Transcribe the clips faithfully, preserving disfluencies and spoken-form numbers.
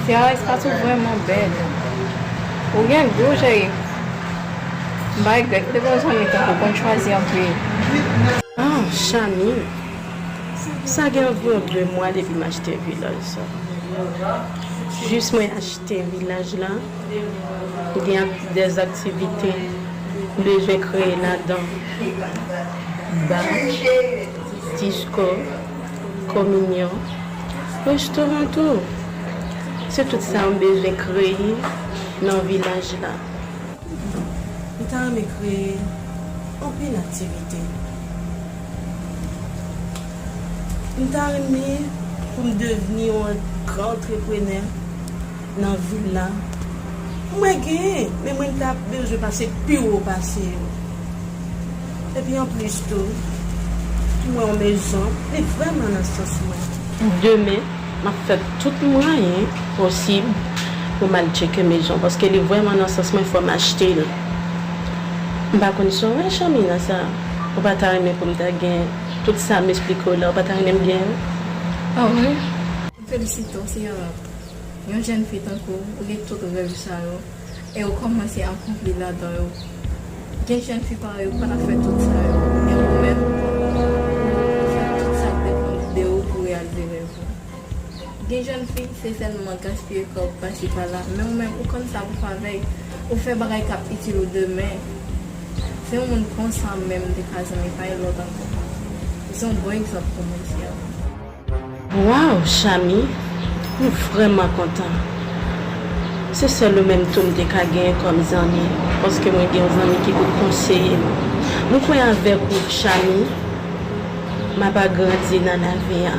Sierra, espas ou vrèman bèl. Ou gen gou, cheri. M pa regrèt. Ou te konn zanmi tankou w konn chwazi anpil. Ah, Chami, sa gen anviwon de mwa depi m achte vilaj sa. Jis mwen achte vilaj la, gen ak-, dèz aktivite m bezwen kreye ladan. Ba, disko, kominyon, restoran tou. Se tout sa m bezwen kreye nan vilaj la. M ta renmen kreye anpil aktivite. M ta renmen pou m devni yon gran antreprenè nan vil la. Mwen genyen, men mwen ta bezwen pase pi wo pase yo. Epi anplis tou, mwen yon mezon, li vrèman nan sans mwen. Demen, m ap fè tout mwayen posib pou m al tcheke mezon, paske li vrèman nan sans mwen, fò m achte l. M pa konn sa w wè, Chami, nan sa. Ou pa ta renmen pou m ta gen tout sa m esplike w la, ou pa ta renmen m gen yo? Ah wi. M felisite w, Sierra. Yon jèn fi tankou w, ou gen tout rèv sa yo, e ou kòmanse akonpli ladan yo. Gen jèn fi parèy ou pa t ap fè tout sa yo, e ou menm, ou fè tout sa k depann de ou pou reyalize rèv ou. Gen jèn fi, se sèlman gaspiye kòb pasi pala, men ou menm, ou konn sa pou favè, ou fè bagay k ap itil ou demen. Se yon moun konsa menm m te ka zanmi, pa gen lòt ankò. Ou se yon bon egzanp pou mwen, Sierra. Waw, Chami, m vrèman kontan. Se sèl ou menm tou m te ka genyen kòm zanmi, paske mwen gen yon zanmi ki pou konseye m. M kwè avèk ou, Chami, m ap agrandi nan lavi a.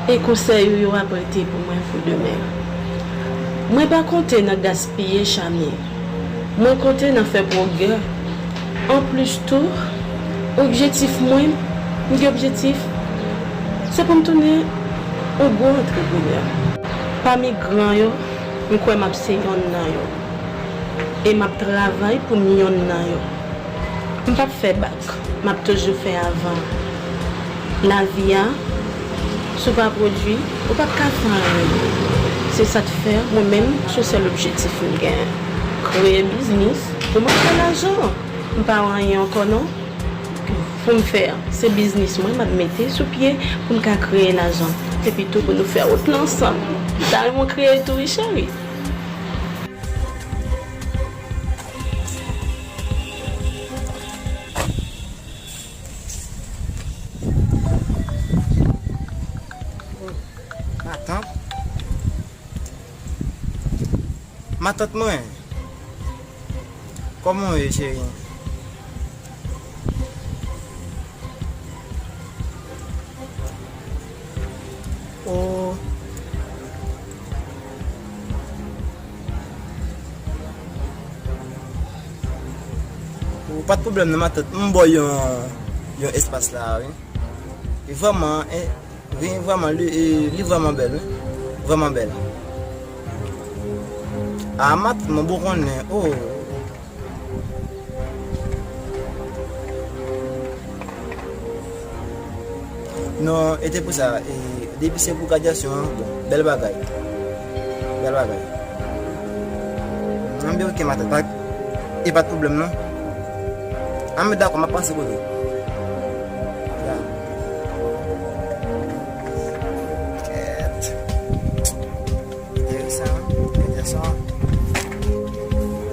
E konsèy ou yo ap rete pou mwen pou demen. Mwen pa konte nan gaspiye, Chami. Mwen konte nan fè pwogrè. Anplis tou, objektif mwen, m gen objektif, se pou m tounen yon gwo antreprenè. Pami gran yo, m kwè m ap se yonn nan yo. E m ap travay pou m yonn nan yo. M p ap fè bak, m ap toujou fè avan. Lavi a, si w pa pwodui, ou p ap ka fè anyen. Se sa k fè, mwen menm, se sèl objektif m genyen. Kreye biznis pou m ap fè lajan. M pa wè anyen ankò non. Pou m fè, se biznis mwen m ap mete sou pye pou m ka kreye lajan. Epi tou pou nou fè wout lan ansanm. M ta renmen w kreye tou wi, cheri. Matant. Matant mwen. Kòman w ye, cheri? Oh. Oh, pa t pwoblèm non, matant. M ba w yon, yon espas la, wi. E vrèman, e, wi, vrèman, li, e, li vrèman bèl, wi. Vrèman bèl. Ah, matant, mwen bon konnen. Oh. Non, e te pou sa, e, depi se pou gradyasyon an, bon, bèl bagay. Bèl bagay. Anben, oke, matant, pa, e pa t pwoblèm, non. Anben, dakò, m ap pase kote w. Ya. Kèt. Enteresan, enteresan.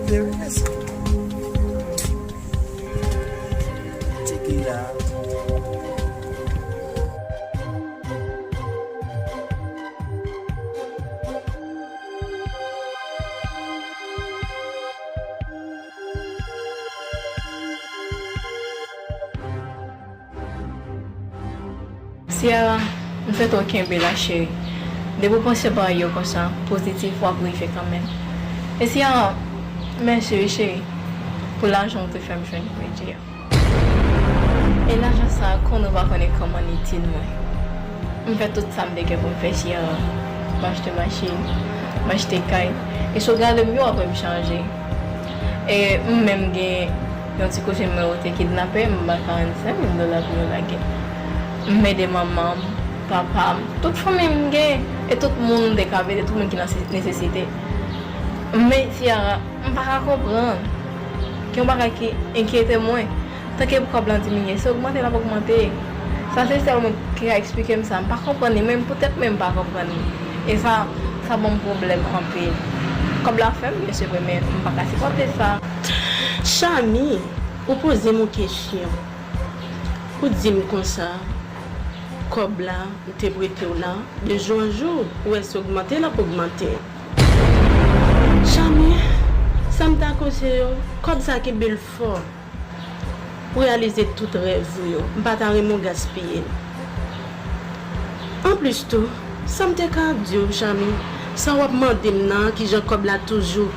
Enteresan. Tcheke la. Sierra, m swete w kenbe la, cheri. Depi w panse bagay yo konsa pozitif, w ap rive kanmenm. E Sierra, mèsi wi, cheri, pou lajan w te fè m jwenn kredi a. E lajan sa a, konnen w pa konnen kòman l itil mwen. M fè tout sa m te gen pou m fè, Sierra. M achte machin, m achte kay. E si w gade m yo, w ap wè m chanje. E m menm gen yon ti kouzen mwen yo te kidnape, m ba karannsenk mil dola pou yo lage. M ede manman m, papa m, tout fanmi m gen. E tout moun m te ka vle, tout moun ki nan se-, nesesite. Men, Ciara, m pa ka konprann. Gen yon bagay ki enkyete mwen. Tanke pou kòb lan diminye, se ogmante l ap ogmante. Sa se sèl moun ki ka eksplike m sa. M pa konprann li, menm pou tèt mwen, m pa konprann li. E sa, sa ban m pwoblèm anpil. Kòb la fè m byen, se vre, men m pa ka sipòte sa. Chami, ou poze m yon kesyon. Ou di m konsa, kòb la, m te prete w la, de jou an jou, ou wè se ogmante l ap ogmante. Chami, sa m ta konseye w, kòb sa kenbe l fò. Pou reyalize tout rèv ou yo, m pa ta renmen w gaspiye l. Anplis tou, sa m te ka di w, Chami, sa w ap mande m nan, kijan kòb la toujou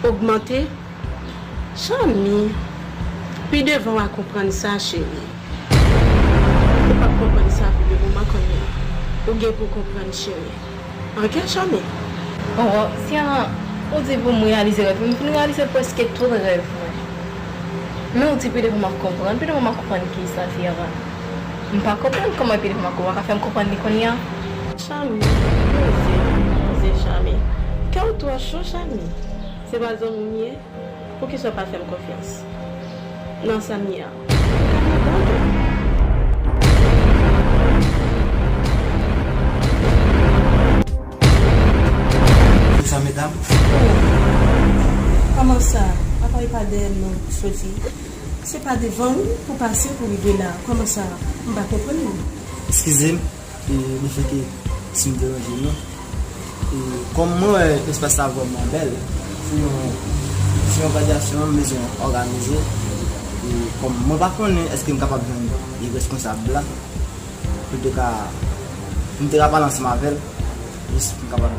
ogmante, Chami, pi devan w a konprann sa, cheri. Ou p ap konprann sa pi devan, m a konnen. Ou gen pou konprann, cheri. Ok, Chami? Oh, Ciara, ou di pou m reyalize rèv mwen. M fin reyalize prèske tout rèv mwen. Men ou di pi devan m ap konprann. Pi devan m ap konprann kisa, Ciara? M pa konprann kòman pi devan m ap konprann. Ou ka fè m konprann li kounye a? Chami, poze, poze, Chami. Kè w twò cho, Chami. Se pa zanmi w m ye? Poukisa w pa fè m konfyans nan sa m ye a? Ou ka nan dòmi. Kisa, medam? Oh, kòman sa? Apa e pa dèyè m nou soti? Se pa devan wi pou pase pou rive la. Kòman sa? M pa konprann nou. Eskize m. E, lefètke si m deranje nou. E, kòm mwen wè espas la vrèman bèl, se yon, se yon gradyasyon m bezwen òganize. E, kòm mwen pa konnen èske m kapab jwenn reskonsab la, pou m te ka, pou m te ka pale ansanm avè l, jis pou m kapab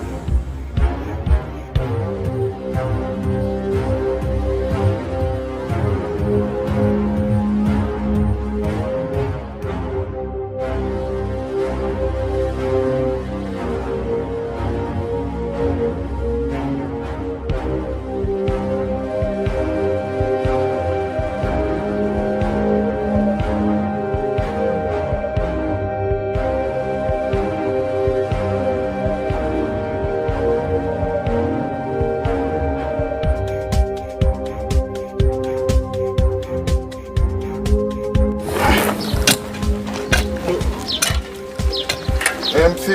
M F,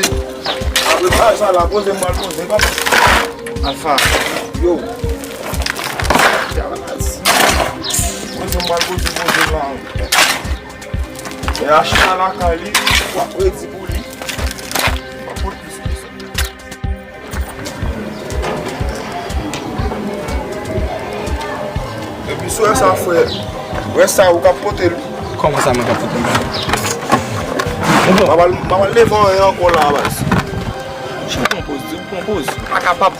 apre bagay sa la, poze m pral poze kòm. Alpha. Yo. Poze m pral poze, poze la. E achita lakay li, w ap redi pou li. Pa pot plis ke sa. Epi si w wè sa, frè, wè sa, ou ka pote l. Kòman sa, mwen ka pote l? M ap al, m ap al leve anyen ankò la, baz. Jan w pran poz, di w pran poz. M pa kapab.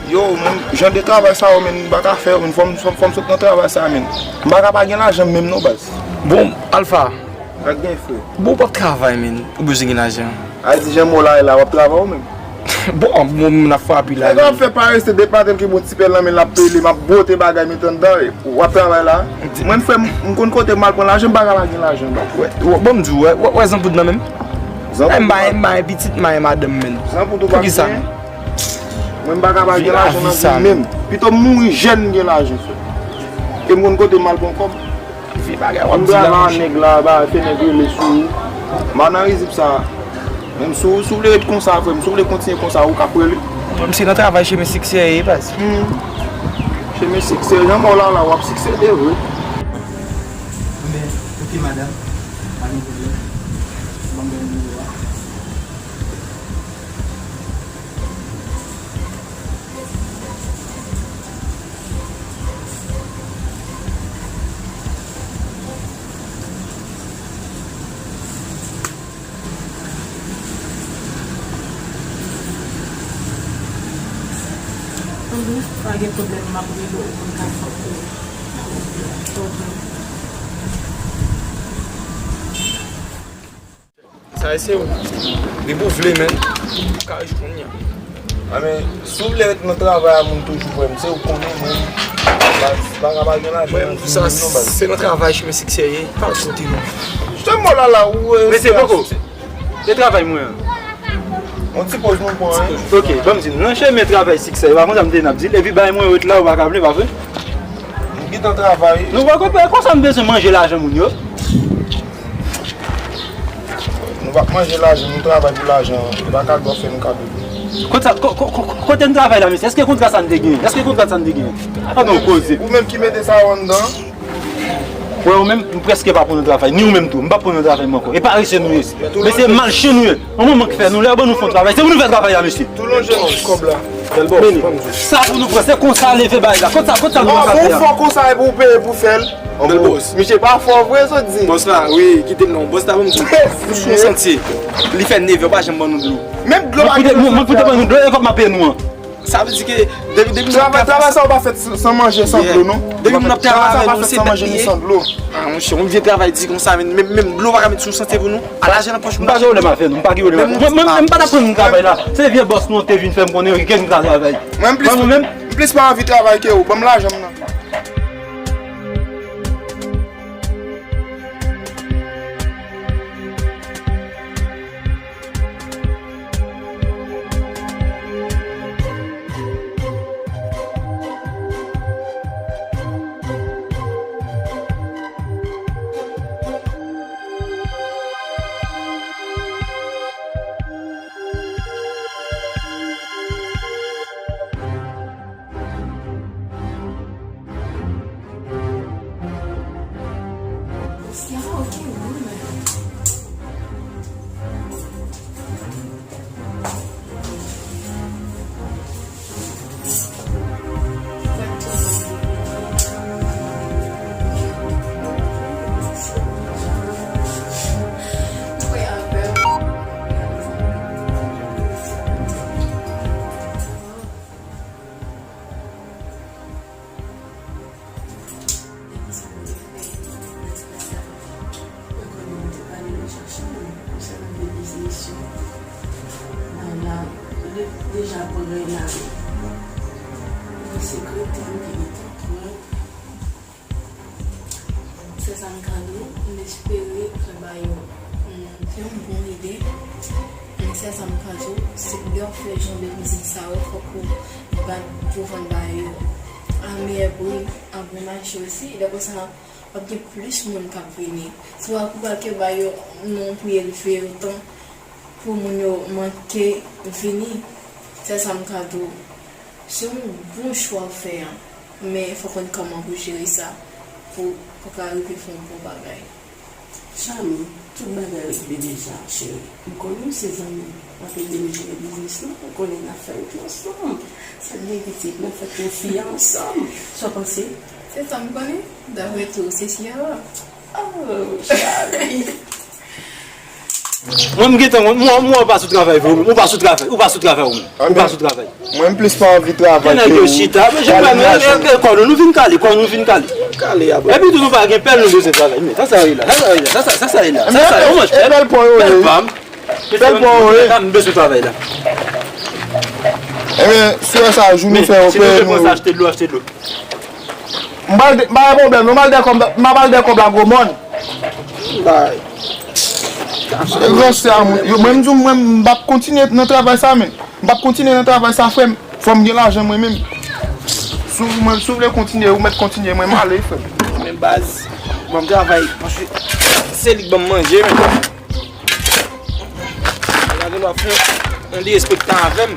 Yo, mwen, jan de travay sa yo, men, m pa ka fè, men, fò m, fò m, fò m sot nan travay sa, men. M pa ka pa gen lajan menm, non, baz. Bon, Alpha. Pa gen frè. Bon, w p ap travay, men. Ou bezwen gen lajan. A di jan mò la ye la, w ap travay ou menm? Bon, bon, moun ap frape la. Nèg la ap fè parese, depi maten l gen bon ti pèl nan men l, l ap pele, m ap bwote bagay, met anndan, w ap travay la. Mwen, frè m, m konn kote m al pran lajan, m pa ka pa gen lajan, baz. Wè, wè, bon, m di w, wè, wè, wè zanpoud nan menm. Zanpoud. M bay, m bay pitit, m bay madanm, men. Zanpoud ou pa gen. Poukisa? Mwen, m pa ka pa gen lajan nan vi m menm. Pito m mouri jèn, m gen lajan, frè. E m konn kote m al pran kòb. Vye bagay w ap di la, monchè. M travay ak nèg la, ba, fè nèg rele sou ou. M pa nan rizib sa. Menm si w, si w vle ret konsa, frè m, si w vle kontinye konsa, ou ka ap rele. Mwen, m se nan travay chemen siksè ye, baz. Hmm. Chemen siksè, jan mò la la, w ap siksede vre. Enben, ok, madanm, pa gen pwoblèm. Ban m nimewo a. Anben, pa gen pwoblèm, m ap rele w pou n ka fè w konnen. Sa e se ou. Depi w vle, men, ou ka rejwenn li. A, men, si w vle ret nan travay a, moun toujou, frè m, se ou konnen, mwen, baz, pa ka pa gen lajan nan vi m, non, baz. Se nan travay chemen siksè ye, pa soti non. Jistèman, la, la, ou, e, mesye, poko, se travay mwen an. Yon ti poz nou pran, wi. Ok, ban m di nou, nan chemen travay siksè, e pa konsa m te ye n ap di l, epi bay mwen wet la, ou pa ka vle, pa vre? Nou gentan travay. Nou pa konprann, konsa m bezwen manje lajan moun yo. Nou p ap manje lajan, nou travay pou lajan an. E pa kado w ap fè nou kado. Konsa, ko-, ko-, ko-, kote n travay la, mesye? Èske kontra sa n te genyen? Èske kontra sa n te genyen? Ann nou koze. Ou menm ki mete sa yo anndan. Wè, ou menm, m prèske pa pran nan travay. Ni ou menm tou, m p ap pran nan travay mwen ankò. E parese nou ye. Mesye, malche nou ye. Yon manman k fè nou, lè yo ban nou fon travay, se pou nou fè travay la, mesye. Tou lonje non, kòb la. Bèl bòs, ban m di. Sa pou nou pran, se konsa leve bay la. Kot sa, kot sa nou pase a? Bon, fò konsa e pou w peye pou fè l. Bèl bòs. Misye pa fò vre, sot di. Bòs la, wi, kite l non. Bòs la, ban m di. Nou sou yon santye. Li fè nèf è, pa janm ban nou dlo. Menm dlo pa gen. Mwen pou te ban nou dlo, e kòb m ap peye nou an. Sa vle di ke depi, depi nou ap travay, travay sa yo pa fèt san, san manje, san dlo, non. Depi nou ap travay avè nou, se tèt li ye. Ah, monchè, yon vye travay di konsa, men menm, menm dlo pa ka met sou sante pou nou. A lajan nan pòch moun. M pa gen pwoblèm avè nou, m pa gen pwoblèm avè nou. Mwen, mwen, mwen, m pa t ap pran nou travay la. Se vye bòs nou an te vin fè m konnen ke nou ka travay. Mwen, m plis, mwen menm, m plis pa anvi travay ke ou. Ban m lajan m nan. Depi sa nou te fè nan espas la, mwen konnen nou te pale, nou chache moun konsènan de biznis yo. Nan la, de-, deja pran grenn lari. Li sekretè m ki gentan pran. Se sa m ka di w, m espere travay yo, mm, se yon bon ide. Men se sa m ka di w, se lè w fè jan de biznis sa yo, fòk ou bat pou vann bagay yo a meyè pri, a bon mache osi. Lè konsa, w ap gen plis moun k ap vini. Si w ap wè ke bagay yo nan yon pri elve otan pou moun yo manke vini, se sa m ka di w. Se yon bon chwa w fè a, men fò w konn kòman pou jere sa pou, pou w ka rive fè yon bon bagay. Chami, tout bagay regle deja, cheri. M konnen w se zanmi m. W ap ede m jere biznis lan. Ou konnen n ap fè wout lan ansanm. Sa k gen pitit, n ap fè konfyans ansanm. Sa w panse? Se sa m konnen. Daprè tou, se Sierra. Oh, Chami. Mwen, m gentan, mwen, mwen, mwen, ou pa sou travay vre, ou pa sou travay, ou pa sou travay, ou menm. Ou pa sou travay. Mwen, m plis pa anvi travay ke ou. Gen nèg yo chita, men jan mwen, men, e, e, kò nou, nou vin kale, kò nou vin kale. Kale a, bro. Epi tou, nou pa gen pèl, nou bezwen travay. Men, sa, sa ye la, sa, sa ye la, sa, sa, sa ye la, sa, sa, yon manch pèl. E pèl pa w yo ye. Pèl pa w yo ye. M bezwen travay la. Ebyen, si w wè sa, jou nou fè opere nou. Si nou te pran sa, achte dlo, achte dlo. M pral de-, m pa gen pwoblèm, non, m al dèyè kòb, m ap al dèyè kòb la gwo mòn. Bay. Se gran sè a mwen. Yo, mwen, m di w, mwen, m p ap kontinye nan travay sa, men. M p ap kontinye nan travay sa, frè m. Fò m gen lajan mwen menm. Si w, mwen, si w vle kontinye, ou mèt kontinye, mwen, m ale, frè m. Men baz, ban m travay, paske se li k ban m manje, men. Gade lwa fè yon derespektan avè m.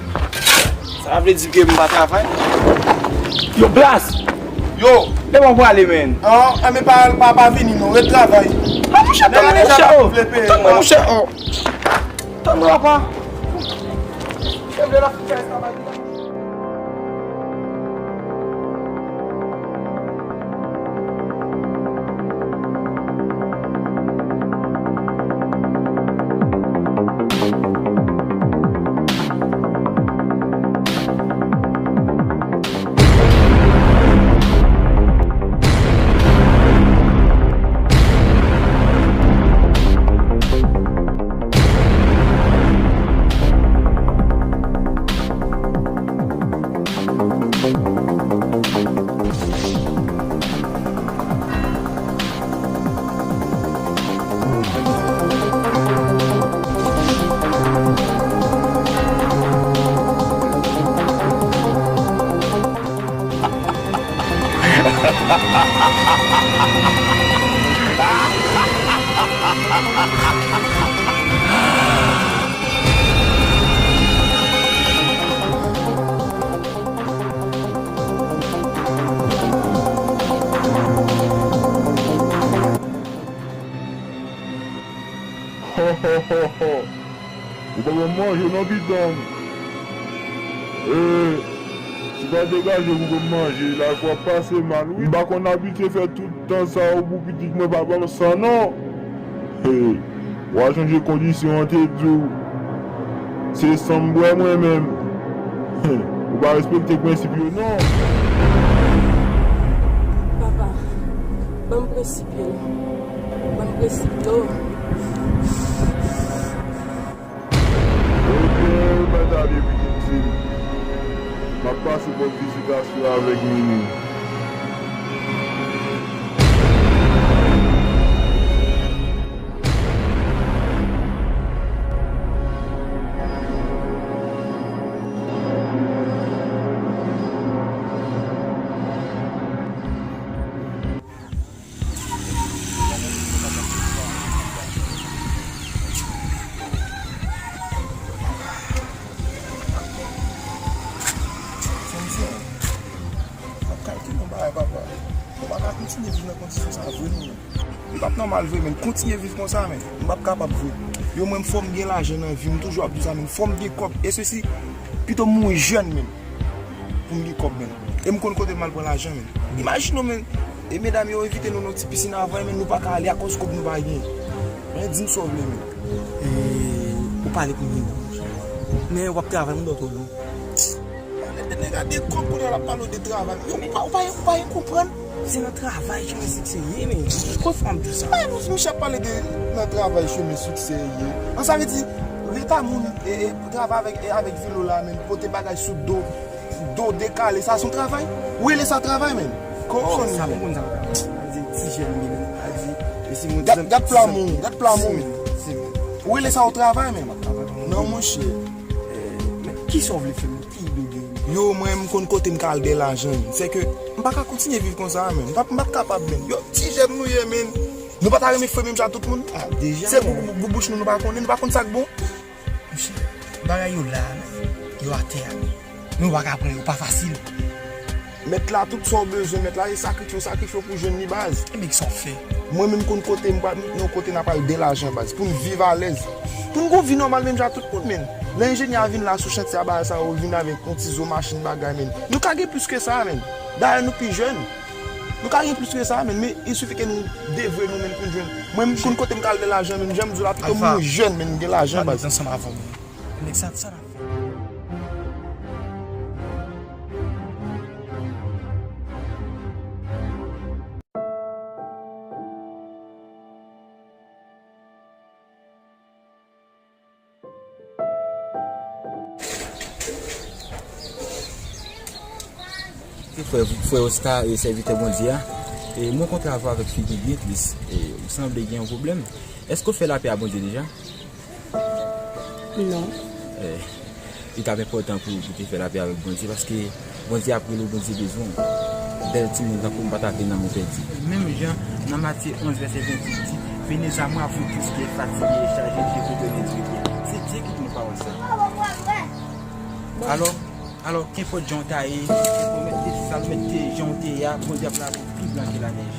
Sa vle di ke m pa travay? Yo, Blas! Yo! Lè w prale, men. An, an, men pa, pa, pa vini, non. Ret travay. A, monchè, tann mwen, monchè, oh. Tann mwen, monchè, oh. Tann mwen, papa. Yo vle la fè travay. Ho, ho, ho, ho. Ou pa ban m manje non, pitanm. E, si w pa degaje pou ban m manje, lavi w ap pase mal, wi. M pa konn abitye fè tout tan sa yo pou pitit mwen pa ban m san non. Hey, w a chanje kondisyon an te di w. Se san m bwè mwen menm. Ou pa respekte prensip yo non. Papa, ban m prensip yo. Ban m prensip yo. Ebyen, mèt ale pitit fi m. M ap pase fè vizitasyon avèk Mimi. Santi, ap kalkile yon bagay, papa. Nou pa ka kontinye viv nan kondisyon sa vre, non. Li p ap nòmal vre, men kontinye viv konsa, men. M p ap kapab vre. Yo, mwen, fò m gen lajan nan vi m, toujou ap di sa, men fò m gen kòb. E sesi, pito m mouri jèn, men. Pou m gen kòb, men. E m konn kote m al pran lajan, men. Imajine w, men. E medam yo envite nou nan ti pisin avan, men nou pa ka ale akoz kòb nou pa gen. Men di m sa w vle, men. E, ou pale pou mwen. Men w ap travay, m dòt ou non. Pale de nèg a de kòb, kounye a l ap pale w de travay. Yo, ou pa, ou pa, ou pa yon konprann. Se nan travay chemen siksè ye, men. Konn fwa m di sa. Ay, misye ap pale de nan travay chemen siksè ye. An sa vle di, reta moun, e, e, travay avèk, e, avèk velo la, men pote bagay sou do, do dekale, sa se yon travay? Ou rele sa travay, men? Kòman sa, ou konn sa? Sa di ti jèn li, men. Sa di, e si moun gad, gad plamou, gad plamou. Ou rele sa yon travay, men? Non, monchè. Men kisa w vle fè, men? Ki ide w gen? Yo, mwen, m konn kote m ka al dèyè lajan, men. Se ke m pa ka kontinye viv konsa, men. M p ap, m p ap kapab, men. Yo, ti jèn nou ye, men. Nou pa ta renmen fè menm jan tout moun? Se pou, pou, pou bouch nou, nou pa konnen, nou pa konn sa k bon. Monchè, bagay yo la, men. Yo atè a, men. Men w pa ka pran yo, pa fasil. Mèt la, tout sa w bezwen, mèt la, e sakrifye w, sakrifye w pou jwenn li, baz. Ebyen, kisa w fè? Mwen menm konn kote m pral, m konn kote n ap al dèyè lajan, baz, pou n viv alèz. Pou n gon vi nòmal menm jan ak tout moun, men. Lè enjenyè a vin la sou chantye a, bagay sa yo, vin avèk yon ti zo machin bagay, men. Nou ka gen plis ke sa, men. Dayè, nou pi jèn. Nou ka gen plis ke sa, men. Men, il suffit ke nou devwe nou, men, pou n jwenn. Mwen, m konn kote m ka al dèyè lajan, men. Jan m di w la, pito m mouri jèn, men, m gen lajan, baz. Ansanm avè w, men. Nèg sa, sa n ap fè? Frè, frè Oscar, e, sèvitè Bondye a, e, mwen kontre avè w avèk figi byen tris. E, ou sanble gen yon pwoblèm. Èske w fè lapè a Bondye deja? Non. Eh, li t ap enpòtan pou, pou te fè lapè avèk Bondye, paske Bondye ap rele w, Bondye bezwen w. Bèl timoun tankou m pa ta vle nanm ou pèdi. Menm jan nan Matye onz vèsè venntuit di, Venez à moi, vous tous qui êtes fatigués et chargés, je vous donne du repos. Se Dye ki di nou pawòl sa. Alò, Alò, kenpòt jan w ta ye, kenpòt mèt te sa l mèt te jan w te ye a, Bondye ap lave w pi blan ke lanèj.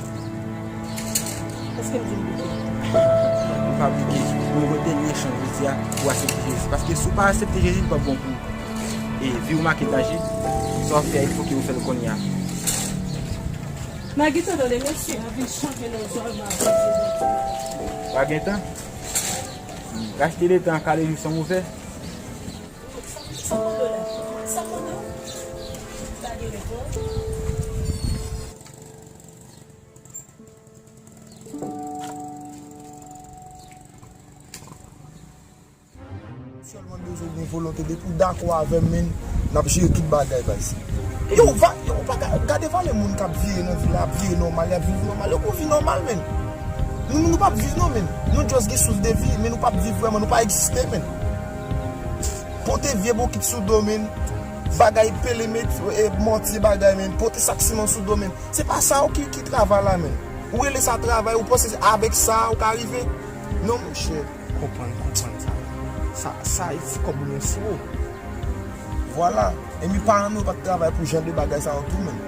Èske m di m bouke? Ou pa bouke. Mwen wè dènye chans jodi a pou w aksepte Jezi. Paske si w pa aksepte Jezi, li p ap bon pou ou. E vi w make danje. Sa w ap fè a, il fo ke w fè l kounye a. Mwen gentan tande mesye an vin chante nan zòn nan. Pa gentan? Rachte letan, kale jou san ouvè. Sa kote w la? Sa kote w? Lage ret non. Sèlman bezwen gen volonte, depi w dakò avè m, men, n ap jere tout bagay, baz. Yo, va, yo, ou pa ka, gade valè moun k ap vire nan vil la, ap vire nòmal, y ap viv nòmal, yo gon vi nòmal, men. Nou, nou p ap viv non, men. Nou just gen souf de vi, men nou p ap viv vrèman, nou pa egziste, men. Pote vye bokit sou do, men. Bagay pele, met, e, mòtye bagay, men pote sak siman sou do, men se pa sa yo ki, ki travay la, men. Ou rele sa travay, ou panse se avèk sa ou ka rive? Non, monchè. Konprann, konprann sa. Sa, sa, e ti kòb ou gen sou ou. Vwala. Epi paran nou pa t travay pou jan de bagay sa yo tou, men.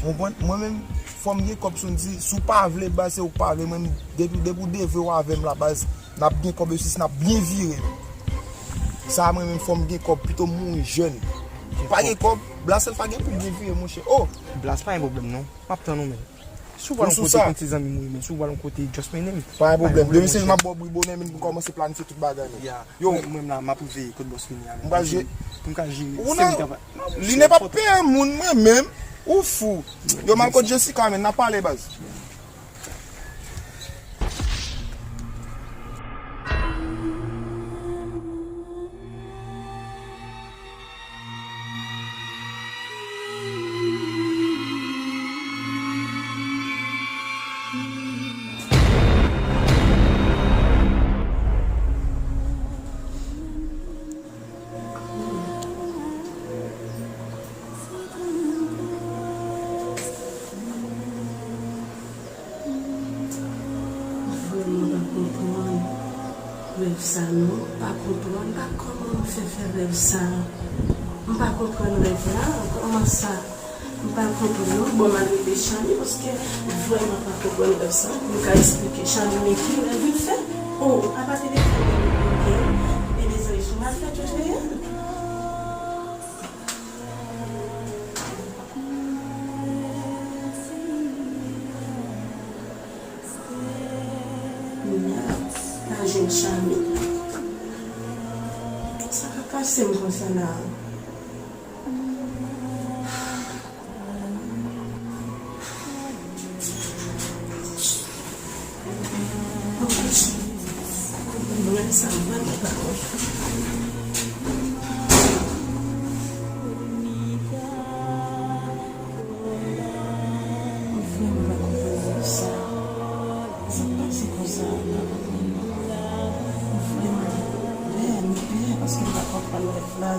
Ou konprann? Mwen menm, fò m gen kòb sou m di, si w pa vle, baz, se ou k pa vle, mwen, depi, depi w devwe w avè m la, baz, n ap gen kòb yo sis, n ap byen vire. Sa mwen menm, fò m gen kòb, pito m mouri jèn. Pa gen kòb, Blas Alpha gen pou byen vire, monchè. Oh! Blas, pa gen pwoblèm non. M ap tann ou, men. Si w pral yon kote, konn se zanmi m ou ye, men si w pral yon kote, just mennen m. Pa gen pwoblèm. Demen se m ap ba w bri bonè, men m kòmanse planifye tout bagay, men. Yo. Mwen, mwen la, m ap veye kot bòs vini a, men. M pral jere. Pou m ka jere, se m k ap. Li ne pa peye moun, mwen menm. Ou fou. Yo, m al kot Jessica, men, n ap pale, baz. Vrèman pa konprann rèv sa non. Pa konprann, pa kòman m fè fè rèv sa. M pa konprann rèv la, kòman sa? M pa konprann non. Bon, m al rele Chami paske vrèman pa konprann rèv sa. Pou m ka esplike Chami, men ki rèv li fè? Oh, apa telefòn li bloke? E mezanmi, si m al fè tout reyèl. Kounye a, pa jwenn Chami. Sa ka pase m konsa la? Mwen sa mwen pa konprann. Mwen vrèman pa konprann sa. Sa k pase konsa? Mwen vrèman pè, m pè paske m pa konprann rèv la.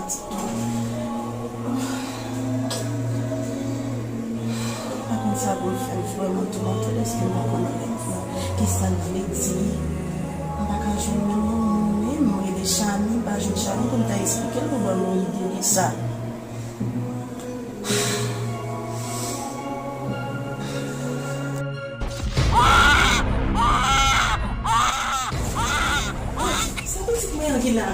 Pa konn sa pou l fè m vrèman tou, m tou dèske m pa konn anlè m fè. Kisa l vle di? M pa ka jwenn menm yon moun menm, m rele Chami, m pa jwenn Chami pou m ta esplike l pou ban m yon ide de sa. Sa pitit mwen an ki la?